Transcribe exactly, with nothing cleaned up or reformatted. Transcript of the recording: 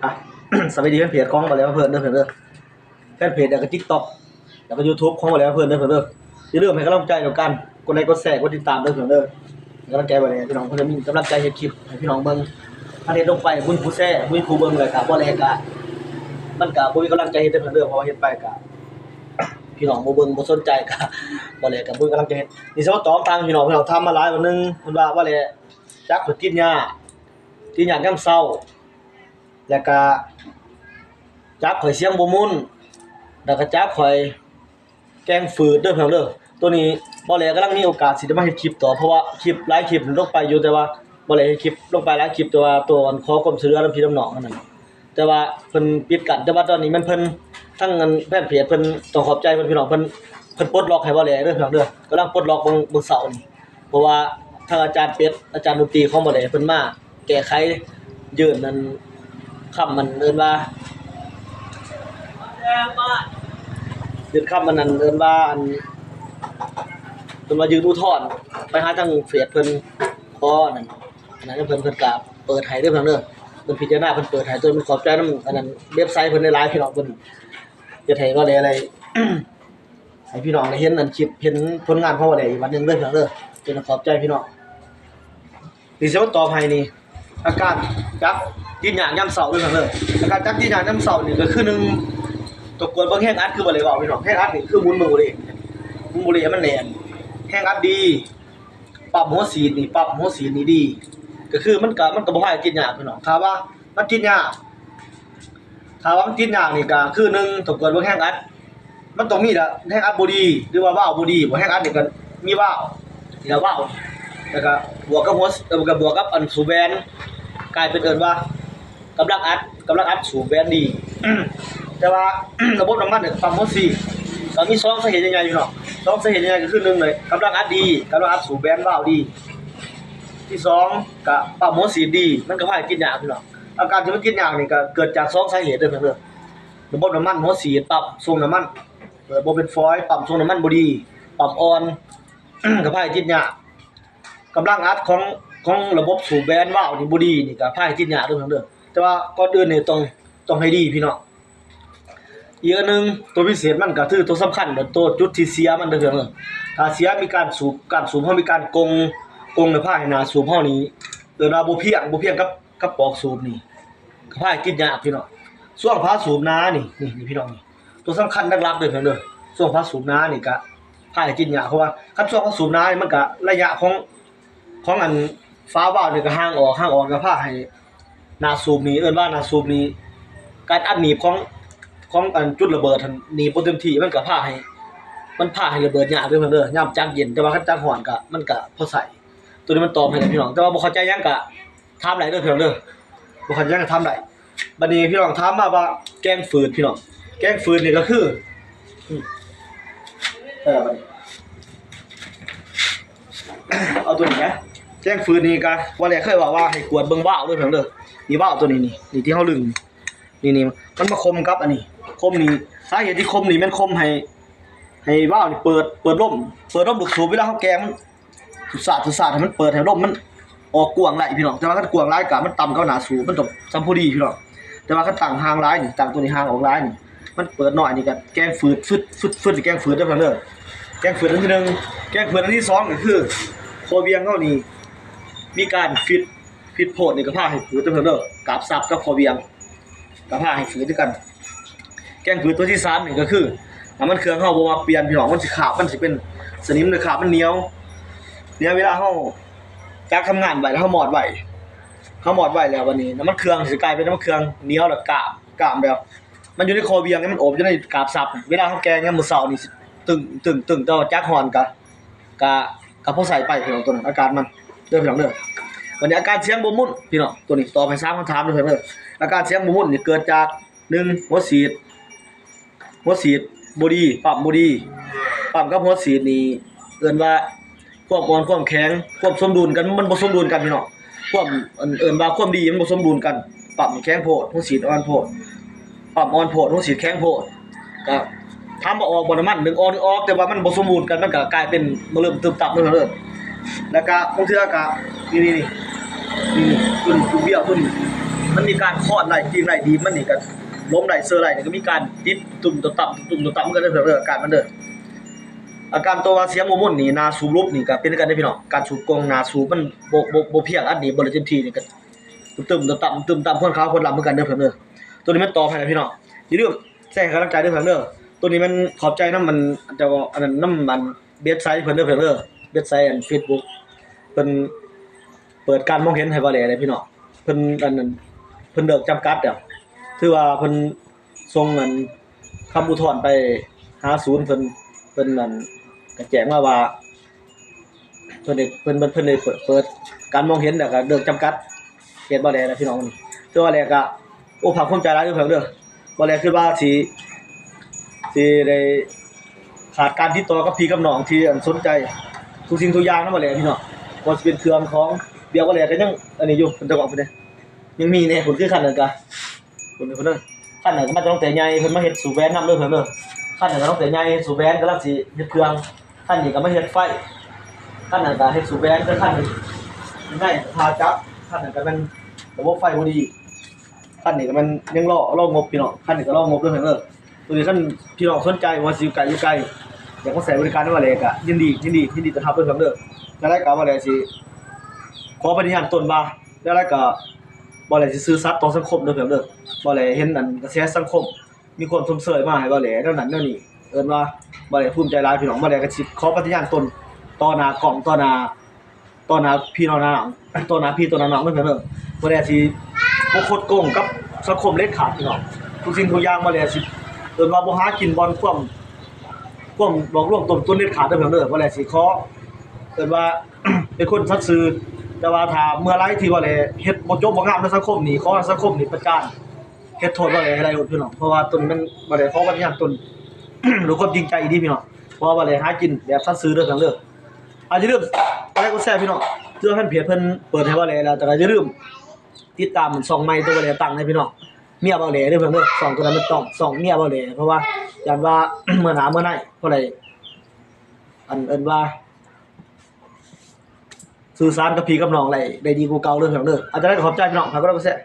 อ่ะ สวัสดีแฟนเพจของบ่าวแหลมเพิ่นเด้อเพิ่นเด้อ แฟนเพจแล้วก็ TikTok แล้วก็ YouTube ของบ่าวแหลมเพิ่นเด้อเพิ่นเด้อ อย่าลืมให้กำลังใจแล้วกัน กดไลค์กดแชร์กดติดตามเด้อเพิ่นเด้อ ให้กำลังใจบ่าวแหลมพี่น้อง เพิ่นจะมีกำลังใจเฮ็ดคลิปให้พี่น้องเบิ่ง ถ้าเฮ็ดลงไปบ่มีผู้แชร์บ่มีผู้เบิ่ง แล้วก็บ่าวแหลมก็ มันก็บ่มีกำลังใจเฮ็ดเด้อเพิ่นเด้อ เพราะว่าเฮ็ดไปก็ พี่น้องบ่เบิ่งบ่สนใจก็ บ่าวแหลมก็บ่มีกำลังใจเฮ็ด นี่สิมาตอบทางพี่น้อง พี่น้องถามมาหลายวันหนึ่ง เพิ่นว่าบ่าวแหลม จักข่อยติดยา ติดยายามเช้า แล้วก็จักข่อยเสียงบ่ม่วน แล้วก็จักข่อยแกงฝืดเด้อพี่น้องเด้อ ตัวนี้บ่าวแหลมกำลังมีโอกาสสิได้มาเฮ็ดคลิปต่อ เพราะว่าคลิปหลายคลิปลงไปอยู่ แต่ว่าบ่าวแหลมเฮ็ดคลิปลงไปหลายคลิป แต่ว่าตัวอันขอความช่วยเหลือนำพี่นำน้องอันนั้น แต่ว่าเพิ่นปิดกั้น แต่ว่าตอนนี้มันเพิ่น ทางอันแฟนเพจเพิ่น ต้องขอบใจเพิ่นพี่น้อง เพิ่น เพิ่นปลดล็อกให้บ่าวแหลมเด้อพี่น้องเด้อ กำลังปลดล็อกเบิ่ง เบิ่งเช้านี่ เพราะว่าทางอาจารย์เป็ด อาจารย์ดนตรีของบ่าวแหลมเพิ่นมาแก้ไข ยื่นอันคำมันเอิ้นว่า ยื่นคำมันนั่นเอิ้นว่าอัน เพิ่นว่ายื่นอุทธรณ์ไปหาทางเพจเพิ่น ขออันนั้น อันนั้นเพิ่น เพิ่นก็เปิดให้เด้อพี่น้องเด้อ เพิ่นพิจารณา เพิ่นเปิดให้ ตัวเพิ่นขอบใจนำอันนั้นเว็บไซต์เพิ่นหลายๆพี่น้อง เพิ่นเฮ็ดให้บ่าวแหลมได้ ให้พี่น้องได้เห็นอันคลิป เห็นผลงานของบ่าวแหลมอีกวันหนึ่งเด้อพี่น้องเด้อ เพิ่นขอบใจพี่น้อง นี่สิมาตอบให้นี่ อาการจักติดยายามเช้าเด้อพี่น้องเด้อ อาการจักติดยายามเช้านี่ก็คือหนึ่ง ตรวจกวดเบิ่งแฮงอัด คือบ่าวแหลมเว้าพี่น้อง แฮงอัดนี่คือหมุนเบิ่งบ่าวแหลม หมุนบ่าวแหลมมันแน่น แฮงอัดดี ปั๊มหัวฉีดนี่ ปั๊มหัวฉีดนี่ดี ก็คือมันก็ มันก็บ่พาให้ติดยาพี่น้อง ถ้าว่ามันติดยา ถ้าว่ามันติดยานี่ก็คือหนึ่ง ต้องกวดเบิ่งแฮงอัด มันต้องมีละ แฮงอัดบ่ดี หรือว่าวาล์วบ่ดี บ่แฮงอัดนี่ก็มีวาล์ว นี่ละวาล์ว แล้วก็บวกกับหัว แล้วก็บวกกับอันสูบแบน กลายเป็นเอิ้นว่า กำลังอัด กำลังอัดสูบแบนดี แต่ว่า ระบบน้ำมันเนี่ยปั๊มหัวฉีด ก็มีสองสาเหตุใหญ่ๆพี่น้อง สองสาเหตุใหญ่ๆก็คือหนึ่งเลย กำลังอัดดี กำลังอัดสูบแบนวาล์วดี ที่สองก็ปั๊มหัวฉีดดี มันก็พาให้ติดยาพี่น้อง อาการที่มันติดยานี่ก็เกิดจากสองสาเหตุเด้อพี่น้องเด้อ ระบบน้ำมันหัวฉีด ปั๊มส่งน้ำมัน เปิดบ่เป็นฟอยล์ ปั๊มส่งน้ำมันบ่ดี ปั๊มอ่อน ก็พาให้ติดยา กำลังอัดของ ของระบบสูบแบนวาล์วนี่บ่ดีนี่ก็พาให้ติดยาเด้อพี่น้องเด้อ แต่ว่าก่อนอื่นนี่ต้อง ต้องให้ดีพี่น้อง อีกอันหนึ่ง ตัวพิเศษมันก็คือตัวสำคัญ ตัวจุดที่เสียมันเด้อพี่น้องเด้อ ถ้าเสียมีการสูบ การสูบเฮามีการกง กงแล้วพาให้หน้าสูบเฮานี่ เอิ้นว่าบ่เพียง บ่เพียงกับ กับปอกสูบนี่ ก็พาให้ติดยาพี่น้อง ช่วงฝาสูบหนานี่ นี่ นี่พี่น้องนี่ ตัวสำคัญหลักๆเด้อพี่น้องเด้อ ช่วงฝาสูบหนานี่ก็พาให้ติดยา เพราะว่าคันช่วงฝาสูบหนานี่มันก็ระยะของ ของอันฝาวาล์วนี่ก็ห่างออก ห่างออกก็พาให้หน้าสูบนี่ เอิ้นว่าหน้าสูบนี่ การอัดหนีบของ ของอันจุดระเบิดหั่นหนีบบ่เต็มที่ มันก็พาให้ มันพาให้ระเบิดยากเด้อพี่น้องเด้อ ยามจักเย็น แต่ว่าคันจักฮ้อนก็ มันก็พอใช้ ตัวนี้มันตอบให้แล้วพี่น้อง แต่ว่าบ่เข้าใจหยังก็ถามได้เด้อพี่น้องเด้อ บ่เข้าใจหยังก็ถามได้ บัดนี้พี่น้องถามมาว่าแกงฝืดพี่น้อง แกงฝืดนี่ก็คือ อืม เออ บัดนี้ เอาตัวนี้นะ แกงฝืดนี่ก็ ว่าแล้วเคยว่า ว่าให้กวดเบิ่งวาล์วเด้อพี่น้องเด้อ นี่วาล์วตัวนี้นี่ นี่ที่เฮาลึง นี่ นี่ มันมาคมกับอันนี้ คมนี่ สาเหตุที่คมนี่แม่นคมให้ ให้วาล์วนี่เปิด เปิดลม เปิดลมลูกสูบ เวลาเฮาแกงมัน สุดสาด สุดสาด ให้มันเปิด ให้ลมมันออกกว้างหลายพี่น้อง แต่ว่าคันกว้างหลายก็มันต่ำกับหน้าสูบ มันต้องส่ำพอดีพี่น้อง แต่ว่าคันตั้งห่างหลายนี่ ตั้งตัวนี้ห่างออกหลายนี่ มันเปิดน้อยนี่ก็แกงฝืด ฟึด ฟึด ฟึด แกงฝืดเด้อพี่น้องเด้อ แกงฝืดอันที่หนึ่ง แกงฝืดอันที่สองก็คือ ข้อเวียงเฮานี่ มีการฟิต ฟิตโพดนี่ก็พาให้ฝืดเด้อพี่น้องเด้อ กราบซับกับข้อเวียง ก็พาให้ฝืดคือกัน แกงฝืดตัวที่สามนี่ก็คือ น้ำมันเครื่องเฮาบ่มักเปลี่ยนพี่น้อง มันสิคราบ มันสิเป็นสนิมหรือคราบ มันเหนียว เหนียว เวลาเฮาจักทำงานไว้แล้วเฮามอดไว้ เฮามอดไว้แล้วบัดนี้ น้ำมันเครื่องสิกลายเป็นน้ำมันเครื่องเหนียวแล้วกร้าม กร้ามแบบ มันอยู่ในข้อเวียงนี่ มันอบอยู่ในกราบซับ เวลาเฮาแกงยามมื้อเช้านี่สิตึง ตึง ตึง แต่ว่าจักฮ้อนก็ ก็ ก็พอใช้ไปพี่น้อง ตัวนั้น อาการมัน เด้อพี่น้องเด้อ บัดนี้อาการเสียงบ่ม่วนพี่น้อง ตัวนี้ตอบให้สามคำถามเด้อพี่น้องเด้อ อาการเสียงบ่ม่วนนี่เกิดจาก หนึ่ง หัวฉีด หัวฉีดบ่ดี ปั๊มบ่ดี ปั๊มกับหัวฉีดนี่เอิ้นว่าความอ่อนความแข็ง ความสมดุลกัน มันบ่สมดุลกันพี่น้อง ความ เอิ้น เอิ้นว่าความดีมันบ่สมดุลกัน ปั๊มแข็งโพด หัวฉีดอ่อนโพด ปั๊มอ่อนโพด หัวฉีดแข็งโพด ก็ถามว่าออกบ่น้ำมัน ดึงออก ดึงออก แต่ว่ามันบ่สมบูรณ์กัน มันก็กลายเป็นบ่เริ่มตึบตับนั่นเด้อ แล้วก็บางเทื่อก็ นี่ นี่ นี่ นี่ นี่ ตัวนี้ ตัวเบี้ยว ตัวนี้ มันมีการค้อนไล่ตีนไล่ดีมันนี่ก็ล้มไล่เซอร์ไล่นี่ก็มีการติดตุ่มต่ำๆตุ่มต่ำๆมันก็ได้เรื่องอาการมันเด้อ อาการตัวว่าเสียงบ่ม่วนนี่หน้าสูบลบนี่ก็เป็นกันเด้อพี่น้อง การสูบกองหน้าสูบมันบ่บ่บ่เพียงอันนี้บ่ได้เต็มที่นี่ก็ตึมต่ำตึมต่ำคนขาวคนลำเหมือนกันเด้อเพื่อนเด้อ ตัวนี้มันต่อไปนะพี่น้อง อย่าลืมแชร์ให้กำลังใจเด้อเพื่อนเด้อ ตัวนี้มันขอบใจน้ำมันเจ้าอันนั้นน้ำมันเว็บไซต์เพื่อนเด้อเพื่อนเด้อ เว็บไซต์อันเฟซบุ๊ก เพิ่นเปิดการมองเห็นให้บ่าวแหล่เลยพี่น้อง เพิ่นอันนั้นเพิ่นเลิกจำกัดแล้ว ถือว่าเพิ่นส่งอันคำอุทธรณ์ไปหาศูนย์เพิ่น เพิ่นอันก็แจ้งมาว่า เพิ่นได้เพิ่นเพิ่นเพิ่นได้เปิดเปิดการมองเห็นแล้วก็เลิกจำกัดเขตบ่าวแหล่นะพี่น้อง นี่คือบ่าวแหล่ก็โอ้ภาคภูมิใจหลายเด้อเพิ่นเด้อ บ่าวแหล่คิดว่าสิสิได้ขาดการติดต่อกับพี่กับน้องที่อันสนใจทุกสิ่งทุกอย่างนะบ่าวแหล่พี่น้อง บ่ว่าสิเป็นเครื่องของเบียร์บ่าวแหล่ก็ยังอันนี้อยู่ เป็นเจ้าของเพิ่นเด้ ยังมีแน่ คนคือคันนั้นก็ คนคนนั้นคันนั้นก็มาตั้งแต่ใหญ่ เพิ่นมาเฮ็ดสูบแบรนด์นำเด้อเพิ่นเด้อ คันนั้นก็ตั้งแต่ใหญ่ เฮ็ดสูบแบรนด์ กำลังสิเฮ็ดเครื่อง คันนี้ก็มาเฮ็ดไฟ คันนั้นก็เฮ็ดสูบแบรนด์ แต่คันนี้ในท่าจับ คันนั้นก็แม่นระบบไฟบ่ดี คันนี้ก็แม่นยังรอรองบพี่น้อง คันนี้ก็รองบเด้อเพิ่นเด้อ ตัวนี้คันพี่น้องสนใจว่าสิอยู่ไกลอยู่ไกล อยากมาใช้บริการในบ่าวแหล่ก็ยินดียินดียินดีต้อนรับเด้อเพิ่นเด้อ จั่งใดก็บ่าวแหล่สิขอปฏิญาณตนว่า จั่งใดก็บ่าวแหล่สิซื่อสัตย์ต่อสังคมเด้อเพิ่นเด้อ บ่าวแหล่เห็นอันกระแสสังคม มีคนชมเชยมาให้บ่าวแหล่แนวนั้นแนวนี้ เอิ้นว่าบ่าวแหล่ภูมิใจหลายพี่น้อง บ่าวแหล่ก็สิขอปฏิญาณตนต่อหน้ากล้อง ต่อหน้า ต่อหน้าพี่ต่อหน้าน้อง ต่อหน้าพี่ต่อหน้าน้องเด้อเพิ่นเด้อ บ่าวแหล่สิบ่คดโกงกับสังคมเด็ดขาดพี่น้อง ทุกสิ่งทุกอย่างบ่าวแหล่สิ เอิ้นว่าบ่หากินบ่อนความ ความหลอกลวงต้มตุ๋นเด็ดขาดเด้อเพิ่นเด้อ บ่าวแหล่สิขอ เอิ้นว่า เป็นคนสัตย์ซื่อ แต่ว่าถ้าเมื่อใดที่บ่าวแหล่เฮ็ดบ่จบบ่งามในสังคมนี่ ขอให้สังคมนี่ประจาน เฮ็ดโทษบ่าวแหล่ให้ได้โลดพี่น้อง เพราะว่าตนมันบ่าวแหล่ขอปฏิญาณตน ด้วยความจริงใจอีหลีพี่น้อง เพราะว่าบ่าวแหล่หากินแบบสัตย์ซื่อเด้อเพิ่นเด้อ อ่ะอย่าลืมกดไลค์กดแชร์พี่น้อง เพื่อแฟนเพจเพิ่นเปิดให้บ่าวแหล่แล้ว แต่ก็อย่าลืมติดตามช่องใหม่ตัวบ่าวแหล่ตั้งให้พี่น้อง เมียบ่าวแหล่เด้อเพิ่นเด้อ ช่องตัวนั้นมันต้องช่องเมียบ่าวแหล่ เพราะว่าย้านว่า มื้อหน้ามื้อในบ่าวแหล่ อันเอิ้นว่า สื่อสารกับพี่กับน้องได้ ได้ดีกว่าเก่าเด้อเพิ่นเด้อ อาจจะได้ขอบใจพี่น้อง ฝากกดไลค์กดแชร์